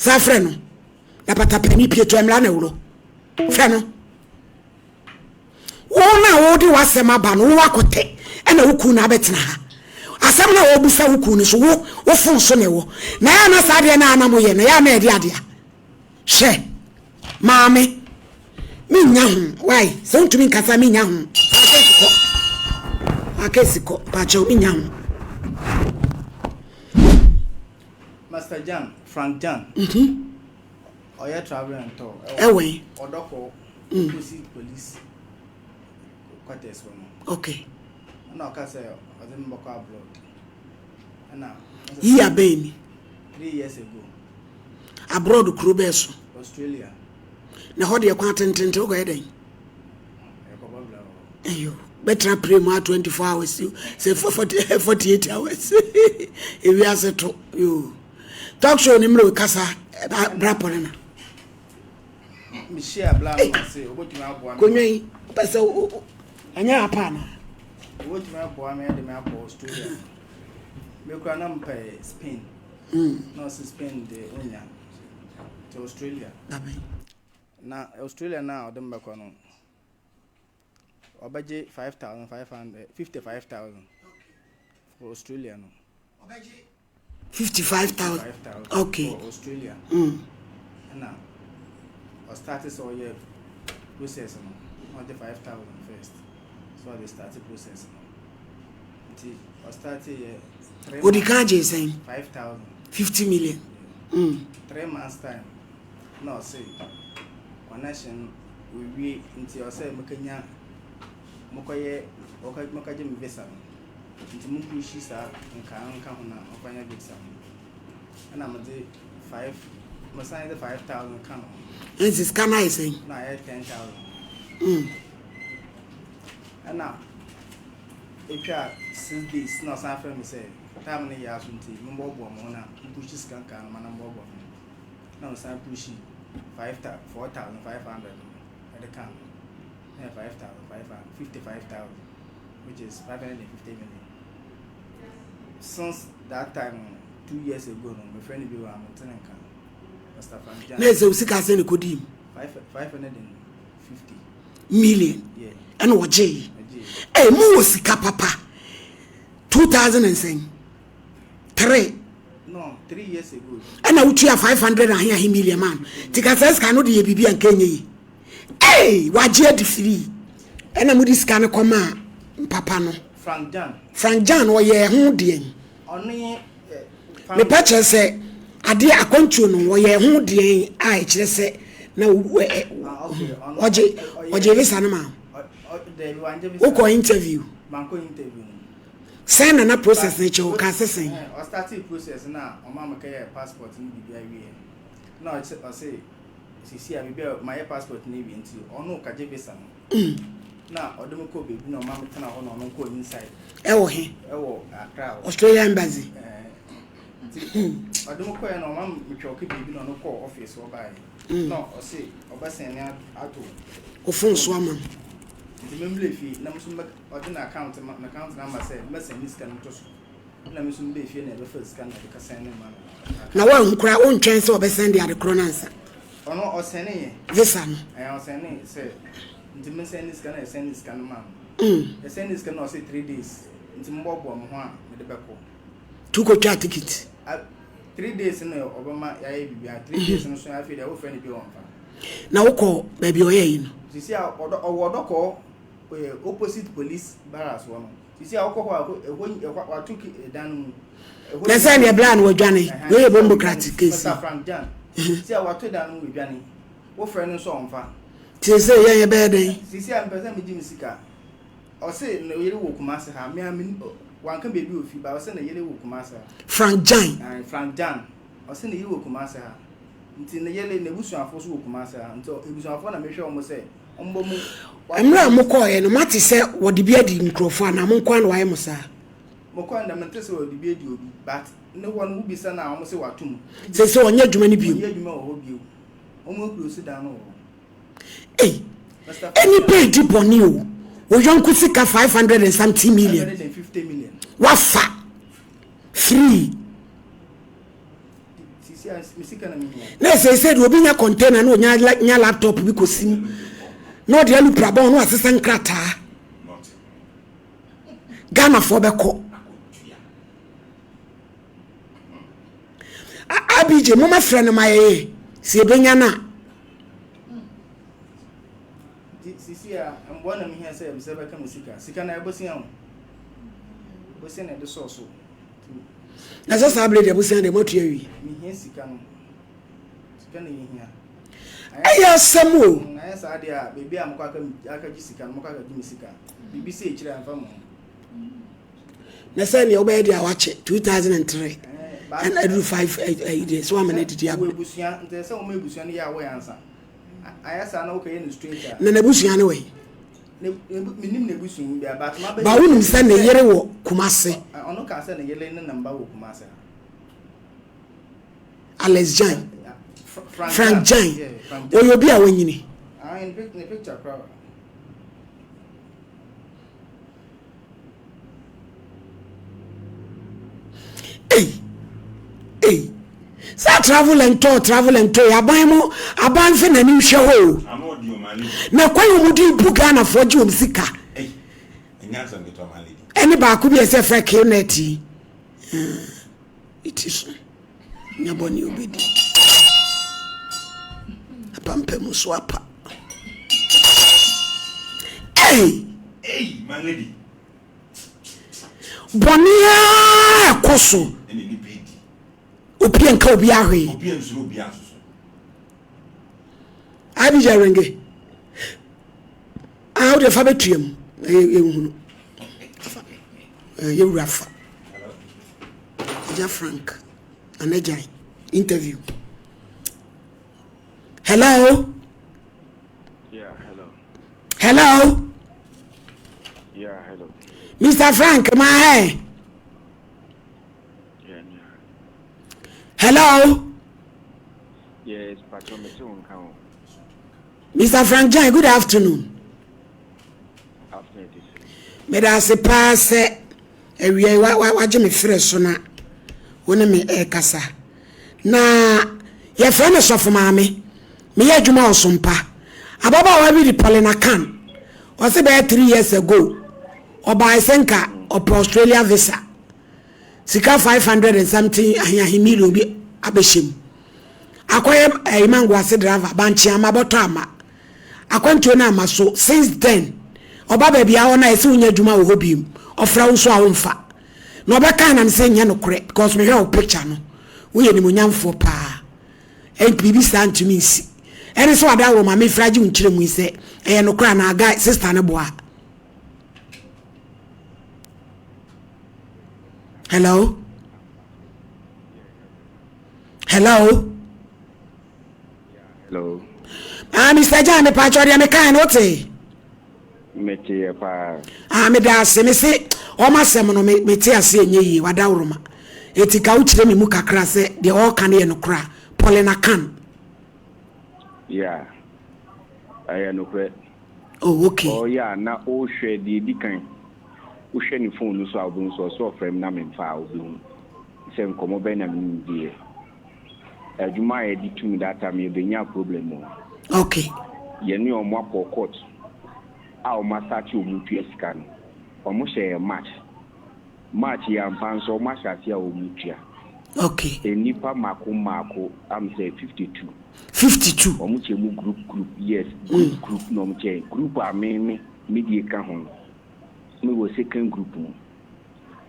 Saa frɛ no. Na patapani pie to mmra na wuro. Frɛ no. Wo na wode w'asɛm aba no, wo akɔtɛ ɛna wo kun na abɛtena ha. Asɛm na wɔbusa wo kun no so, wo wo fon so na ɛwɔ. Na ɛyɛ na saa adeɛ na ana moyɛ no, ɛyɛ na ɛde adeɛ. Hwɛ, maame, mennya ho. Why? Sɛ wontumi nkasa mennya ho. Akesi kɔ. Akesi kɔ. Mpakyɛw mennya ho. Master Jan, Frank Jan. Ɔyɛ travel and tour. Ɛwɛn. Ɔdɔkɔ. Opposite police quarters wɔ no. Okay. Ɛna ɔka sɛ ɔde me bɛkɔ abroad. Ɛna. Yi abɛn ni. 3 years ago. Abroad kuro bɛɛ so? Australia. Na hɔ deɛ, kwan tententen, wokɔyɛ dɛn? Ɛkɔbɔ bla wɔ. Ɛyo, bɛtena pray mu a 24 hours sɛ 40, 48 hours ewiase to yo. Talk show ni mmerɛ kasa bra pɔne na. Mehyia bla no ase, obotumi aboa me. Konwa yi wopɛ sɛ ɛnyɛ apa ana? Obotumi aboa me de me akɔ Australia. Me kura na mpɛ Spain. Na ɔsi Spain de onya. To Australia. Dabe. Na Australia na ɔde me bɛkɔ no, ɔbɛgye 5,500, 55,000 for Australia no. 55,000. 5,000 for Australia. Ɛna ɔstart sɛ ɔyɛ process no, na ɔgye 5,000 first. So ɔde start process no. Nti ɔstart yɛ 3 Odi kan gye sɛn? 5,000. 50 million. 3 months time na ɔse connection owie, nti ɔsɛ mekanya mokɔyɛ mokɔgye me visa no, nti mopushi saa nkaa nka ho na ɔkɔnya visa no. Ɛna mede five, mesan de 5,000 ka no ho. Ɛnti sika no ayɛ sɛn? Na ayɛ 10,000. Ɛna etwa 6 days na ɔsan frɛ me sɛ time no yɛ aso, nti mbɔboa mo ho na mpushi sika nkaa no ma na mbɔboa mo ho, na mesan pushi five thou 4,500 no ɛde ka ho na yɛ 5,500, 55,000, which is 550 million. Since that time no, 2 years ago no, me friend bi wɔ a mente ne nka, Mr. Frank Jan. Na ɛsɛ wo sika sɛ ne kɔdii mu? 550 million. Yeah. Ɛna ɔgyee? Ɔgyee. Ɛy, mu wɔ sika papa. 2000 and sɛn, three? No, 3 years ago. Ɛna wotua 500 ahe ahe million ma no, nti ka sɛ sika no de yɛ biribi a nka ɛnyɛ yi. Ei, wagye adi firi, ɛna mode sika no kɔma papa no? Frank Jan. Frank Jan ɔyɛ ho deɛn? Ɔno ye Frank. Mepɛ kyerɛ sɛ adeɛ akwantuo no, wɔyɛ ho deɛn a ɛkyerɛ sɛ na Ah, okay. Ɔno ɔgye ɔgye visa no ma Dabi, wangye visa. wokɔ interview? Mankɔ interview no. Sɛn na na process no kyɛ wo ka sɛ sɛn? Ɔstarte process na ɔma me kɛyɛ passport no biribi awie, na ɔse sisi a biribi a mayɛ passport no awie, nti ɔno kagye visa no. Na ɔde me kɔ baabi na ɔma me tena hɔ na ɔno kɔ inside. Ɛwɔ he? Ɛwɔ Accra hɔ. Australia Embassy? Nti ɔde me kɔɛ na ɔma me twɛ baabi na ɔno kɔɔ office hɔ baeɛ na ɔse ɔbɛsɛn ne ato wo phone so ama wo. Nti memmerɛ fie na nso ɔde na account ma, na account number sɛ mɛsɛn ne sika no to so, na me nso mbɛ fie na ɛbɛfa sika no na ɛde kasɛn ne ma no. Na woanhu koraa, wontwɛn sɛ ɔbɛsɛn de ade korɔ no ansa? Ɔno ɔsɛne yɛ. Visa no? Ɛyɛ, ɔsɛne sɛ nti mesɛn ne sika na ɛsɛn ne sika no ma no. Ɛsɛn ne sika no, ɔsɛ 3 days nti mbɔboa mo ho a mede bɛkɔ. Tu kɔtwa ticket? 3 days no ɔbɛma yɛayɛ biribiara. 3 days no so, afei deɛ wofrɛ no bi, wɔmfa. Na wokɔ baabi a ɔyɛ yi no? Sisi a ɔdɔ ɔwɔ ɔdɔkɔ opposite police barracks hɔ no. Sisi a wokɔ hɔ a, ɛhɔ ɛhɔ wato dan no mu. Na sɛ neɛ bla no wadwane, wei yɛ bombocrat case. Mr Frank Jan, sisi a wato dan no mu, wadwane, wofrɛ no nso ɔmfa. Tie sɛ yɛn yɛbɛyɛ dɛn? Sisi a mpɛ sɛ megye me sika. Ɔse ne yere wɔ Kumase ha. Mea me wanka baabi ofi ba, ɔse ne yere wɔ Kumase ha. Frank Jan? Frank Jan, ɔse ne yere wɔ Kumase ha, nti ne yere n'abusuafoɔ so wɔ Kumase ha, nti abusuafoɔ na mehwɛ wɔn sɛ ɔmbɔ mu. Mmerɛ a mokɔɔɛ no, moate sɛ wɔde bi adi nkurɔfoɔ anaa mo nkoa na wayɛ mo saa? Mokɔ ndɛ, mente sɛ wɔde bi adi obi, but ne hɔ no wobisa no a, wɔn sɛ wato mu. Sɛ ɔnyɛ adwuma no bio? Ɔnyɛ adwuma wɔ hɔ bio, wɔn akuro si dan no wɔ hɔ. Ei, ɛnipa edi bɔne o. Wo yɔnko sika 500 and something million. 550 million. Wafa free. Na seesei deɛ obi nya container na onya nya laptop bi kɔsi mu na ɔde alu prabɔn na wasesa nkrataa. Ghanafoɔ bɛkɔ. ABJ moma frɛ no ma yɛyɛ sɛ yɛbɛnya no a. Sisi a mboa na mehia sɛ sɛ bɛka me sika. Sika na ɛbɔsia o. Bɔsia na ɛde sɔɔ so. Na sɛ saa berɛ deɛ bosea deɛ moatua awie. Mehia sika no. Sika na yɛhia. Ɛyɛ asɛm o. Ayɛ saa deɛ a baabi a mokɔ akagye sika no mokɔ akagye me sika. Biribi sɛ akyire a mfa mo ho. Na sɛ nea wobɛyɛ deɛ a wakyɛ 2003 ɛna aduru 5 ɛyi deɛ sɛ wama no adidi abere. Abusua nti sɛ wɔn abusua no yɛ a wɔyɛ ansa. Ayɛ saa na wokɔyɛ no straight a. Na n'abusua no wɔ yi. Menim n'abusua bi but ma bɛyɛ. Ba wonim sɛ ne yere wɔ Kumase. Ɔno kaa sɛ ne yere ne ne mba wɔ Kumase. Alex Jan. Frank Jan. Ɔyɛ obi a wanyini. Ne picture koraa. Ei ei saa travel and tour travel and tour aban mo aban fɛ n'ani nhwɛ hɔ o na kwan wɔn de bu Ghanafoɔ gye wɔn sika ɛne baako bi ɛsɛ fɛ knet yi eti so nya bɔne obedi apampam so apa ei bɔne a ɛkɔ so obi nka obi ahwee abigya renge ah wode fa bɛtua mu yɛhunu yɛwura fa Agya Frank Anagyan interview. Hello. Yeah, hello. Hello. Yeah, hello. Mr. Frank, my hey. Yeah, yeah. Hello. Yes, Pacho, me too, Mr. Frank Jan, good afternoon. Afternoon. Meda ase paa sɛ awia yi wagye me frɛ so na wo ne me ɛrekasa. Na yɛfrɛ me Sɔfo Maame. Meyɛ adwuma wɔ Sompa. Ababaawa bi de Paulina Khan. Ɔse bɛyɛ 3 years ago ɔbae sɛ nka ɔpɛ Australia visa. Sika 500 and something ahe ahe million bi abɛhyɛ mu. Akɔyɛ ɛyi mango ase driver, bankye ama bɔtɔ ama. Akwantuo no amma so since then ɔba baabi a hɔ no a ɛsɛ wonya adwuma wɔ hɔ biom ɔfrɛ wo nso a womfa na ɔbɛka na mesɛ nyɛ nokorɛ because mehwɛ wo picture no woyɛ nimonyamfoɔ paa ɛnti biribi saa ntumi nsi ɛne sɛ wada wɔ ma mefrɛ agye wo nkyerɛ mu yi sɛ ɛyɛ nokorɛ anaa guy sister no boa. Hello, hello. Hello. Ah, Mr. Jan, me pacho deɛ mekae no wote? Meteɛ paa. Ah, meda ase. Me se, ɔma asɛm no, mete ase ɛnyɛ yie, wadaworoma. Eti ka wokyerɛ me mu kakra sɛ deɛ ɔreka no yɛ nokorɛ a. Paulina Khan. Yeah, ɛyɛ nokorɛ. Oh, okay. Ɔyɛ a na ɔrehwɛ deɛ ɛdi kan. Wohwɛ ne phone no so a wobɛhu sɛ ɔsɛ ɔfrɛ me na memfa a wobɛhu sɛ nkɔmmɔ bɛn na me ne no diiɛ. Adwuma a yɛde tum that time yɛbɛnyaa problem o. Okay. Yɛne wɔn akɔ court a wɔn asate wɔn tua sika no. Wɔn hyɛ yɛn March. March yi ampa nso wɔn ahyɛ ase a wɔn tua. Okay. Nnipa mako mako am sɛ 52. 52. Wɔn kyɛ mu group group yes group group na wɔn kyɛ group a me me me die ka ho no me wɔ second group mu.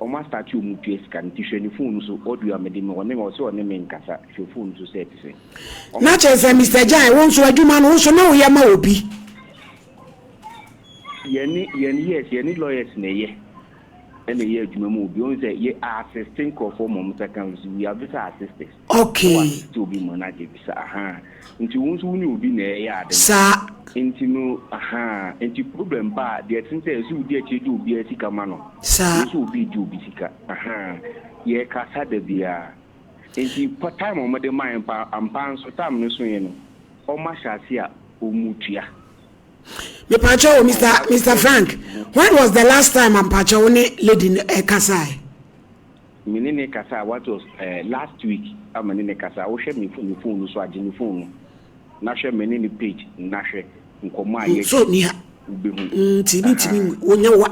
Ɔmo astarte ɔmo tua sika no nti hwɛ ne phone no so audio a mede ma ɔne ɔse ɔne me nkasa hwɛ phone no so sɛ ɛte sɛn. Ɔmo Na kyerɛ sɛ Mister Gyan wo nso adwuma no wo nso na woyɛ ma obi. Yɛne yɛne yes yɛne lawyers na ɛyɛ ɛna ɛyɛ adwuma ma obi ɔhu sɛ yɛ assist nkorɔfoɔ ma ɔmo nsa ka we are visa assisters. Okay. Wo assist obi ma no agye visa ahaa nti wo nso wo ne obi na ɛyɛ ade no. Saa. Nti no ahaa nti problem ba a deɛ ɛte ne sɛ ɛsɛ wodi akyire gye obiara sika ma no. Saa. Ɛnyɛ sɛ obi regye obi sika ahaa yɛkasa da biara nti time a wɔde mae mpa ampa nso time no soeɛ no wɔn ahyɛ ase a wɔretua. Mepakyɛw o Mister Mister Frank when was the last time a mpakyɛw wo ne lady no ɛkasae? Me ne no kasa a what was eh last week a me ne no kasa wohwɛ me ne phone no so a gye ne phone no na hwɛ me ne no page na hwɛ nkɔmmɔ a yɛadi So ni ha wobɛhu nti mentumi ahaa. wonya wa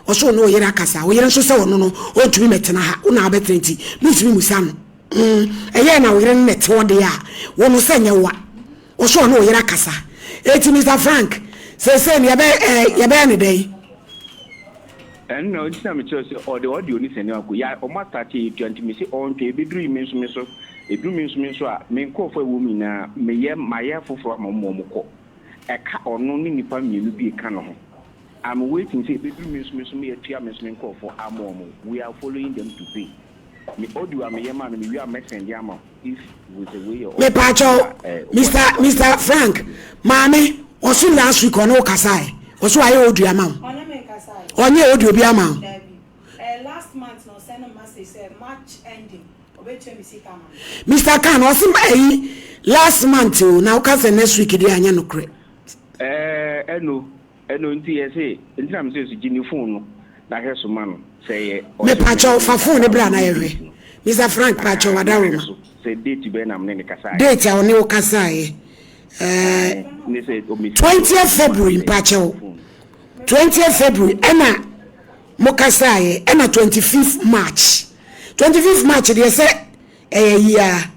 ɔsɛ ɔne ɔyere akasa ɔyere nso sɛ ɔno no ɔntumi mɛtena ha wo na abɛtena nti mentumi musa no mm ɛyɛ na ɔyere no na ɛte hɔ deɛ a wo no sɛ nyɛ wa ɔsɛ ɔne ɔyere akasa eti Mr Frank seesei no yɛbɛ ɛɛ yɛbɛyɛ ne dɛn. Ɛno na nti na mekyerɛ sɛ ɔde audio ne sɛne akɔ ya ɔmo astate yɛtua nti mese ɔntwɛn ɛbɛduru yi me nso me so ɛduru me nso me nso a me nkorɔfoɔ a ɛwɔ mu nyinaa meyɛ mayɛ foforɔ ama ɔmo ma ɔmo kɔ ɛka ɔno ne nnipa mmienu bi ɛka ne ho I'm waiting sɛ ɛbɛduru me nso me so me atua me nso me nkorɔfoɔ ama ɔmo we are following them to pay me audio a meyɛ maa no mewie a mɛ sɛnde ama wo if wo sɛ wei yɛ audio Mepaakyɛw a eh, Mister WhatsApp a Mister Frank maame ɔso last week ɔne wo kasaɛ ɔso wayɛ audio ama wo Ɔne me nkasae. ɔnyɛ audio bi ama wo. Dabi. Ɛyɛ last month na ɔsɛne me message sɛ March ending ɔbɛtua me sika ama me. Mister Khan ɔse ɛyi last month o na woka sɛ next week deɛ anyɛ nokorɛ. Ɛɛ ɛno ɛno nti yɛse nti na mese so gye ne phone no na hwɛ so ma no sɛ ɛyɛ ɔse ɔne Mepakyɛw ne fa phone kasa no a bra na ɔne yɛhwɛ. date no Mister Frank pakyɛw ahaa na hwɛ adaworoma. so sɛ date bɛn na mene ne kasaeɛ. Date a ɔne wo kasaeɛ ɛɛ Ae ne sɛ ɔmesi twentieth ɔma February sɛ mpakyɛw phone. twentieth February ɛna mo kasaeɛ ɛna 25th March 25th March deɛ sɛ ɛyɛ yia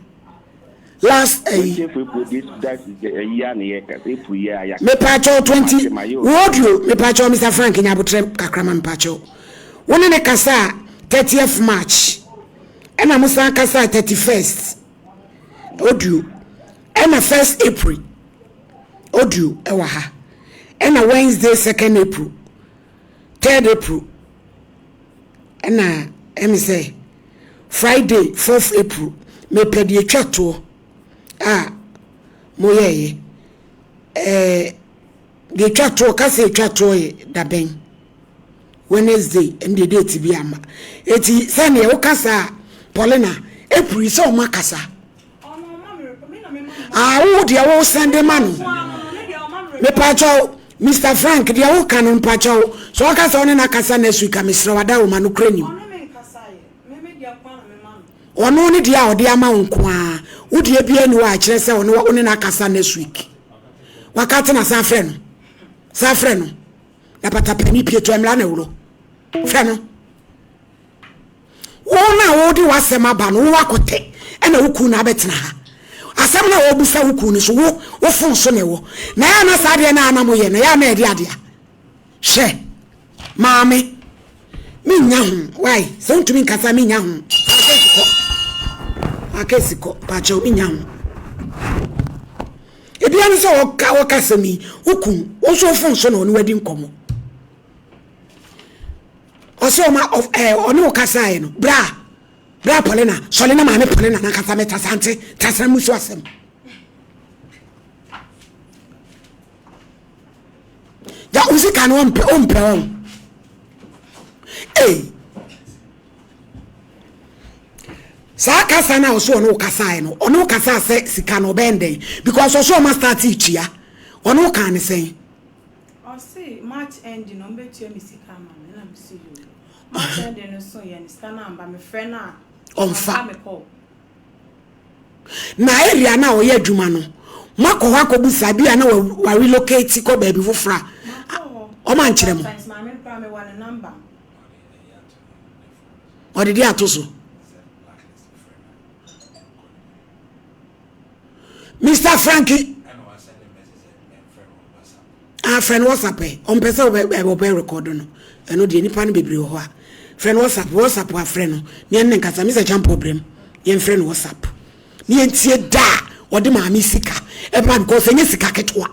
last ɛyi. 20th April this that is the ɛyi a na yɛka April yi a yɛaka Mepakyɛw March 20 ma yɛ wo audio mepakyɛw Mr Frank nya abotrɛ kakra ma mepakyɛw wo ne ne kasaa 30th March ɛna mo san kasaa 31st audio ɛna 1st April audio ɛwɔ ha ɛna Wednesday 2nd April 3rd April ɛna ɛmi sɛ Friday 4th April mepɛ deɛ etwa toɔ a moyɛɛyɛ ɛɛ deɛ etwa toɔ kasa etwa toɔ yɛ dabɛn Wednesday ɛne deɛ date bi ama eti sɛdeɛ wokasa a Paulina April sɛ ɔmo akasa ah wo deɛ wo sɛnde ma no mepakyɛw Mr Frank deɛ woka no mpakyɛw sɛ ɔka sɛ ɔne no akasa next week a mesrɛ wada wo ma no kura nim ɔno ne deɛ a ɔde ama wo nko a wo deɛ biara ni hɔ a kyerɛ sɛ ɔne wo ne no akasa next week waka tena san frɛ no san frɛ no na patapani pie to mmra na wuro frɛ no Wo no a wode w'asɛm aba no, wo akɔtɛ ɛna wo kunu na abɛtena ha. Asɛm no a wɔbusa wo kunu no so, wo wo fon so na ɛwɔ. Na ɛyɛ na saa adeɛ no a na moyɛ no, ɛyɛ na ɛde adeɛ a. Hwɛ, maame, mennya ho. Why? Sɛ wontumi nkasa mennya ho. Fa kesi kɔ. Fa kesi kɔ. Pakyɛw, mennya ho. Ebia ne sɛ wɔka wɔka asɛm yi, wo kunu, wo nso wo fon so na ɔne wadi nkɔmmɔ. Ɔsɛ ɔma ɛɛ ɔne wo kasaeɛ no bra bra Paulina sɔle na maame Paulina nankasa me tasante tasena mu so asɛm. Ya wo sika no ɔmpɛ ɔmpɛ ɔn. Ei saa kasa no a ɔsɛ ɔne wo kasaeɛ no ɔne wo kasaa sɛ sika no ɔbɛn dɛn because ɔsɛ ɔma start tua ɔne wo kaa ne sɛn. Ɔse March ending no ɔmbɛtua me sika ama me na mese yoo. March ending no so yɛ no sika no amba mefrɛ no a ɔmfa me call. Na area no a ɔyɛ adwuma no moakɔ hɔ akɔbu saa bi a na wa relocate kɔ baabi foforɔ a ɔma nkyerɛ mo. Maame no koraa mewɔ ne number. Ɔde de ato so. Mr Frankie. Ah, frɛ no WhatsApp ɛ. Ɔmpɛ sɛ ɔbɛ ɔbɛ record no. Ɛno deɛ nipa no bebree wɔ hɔ a. Frɛ no WhatsApp, WhatsApp a frɛ no. Ne ɛne nkasa, Mr. Champo brem. Yɛn frɛ no WhatsApp. Ne yɛn tie da a ɔde maame sika. Ɛba because ɛnyɛ sika ketewa.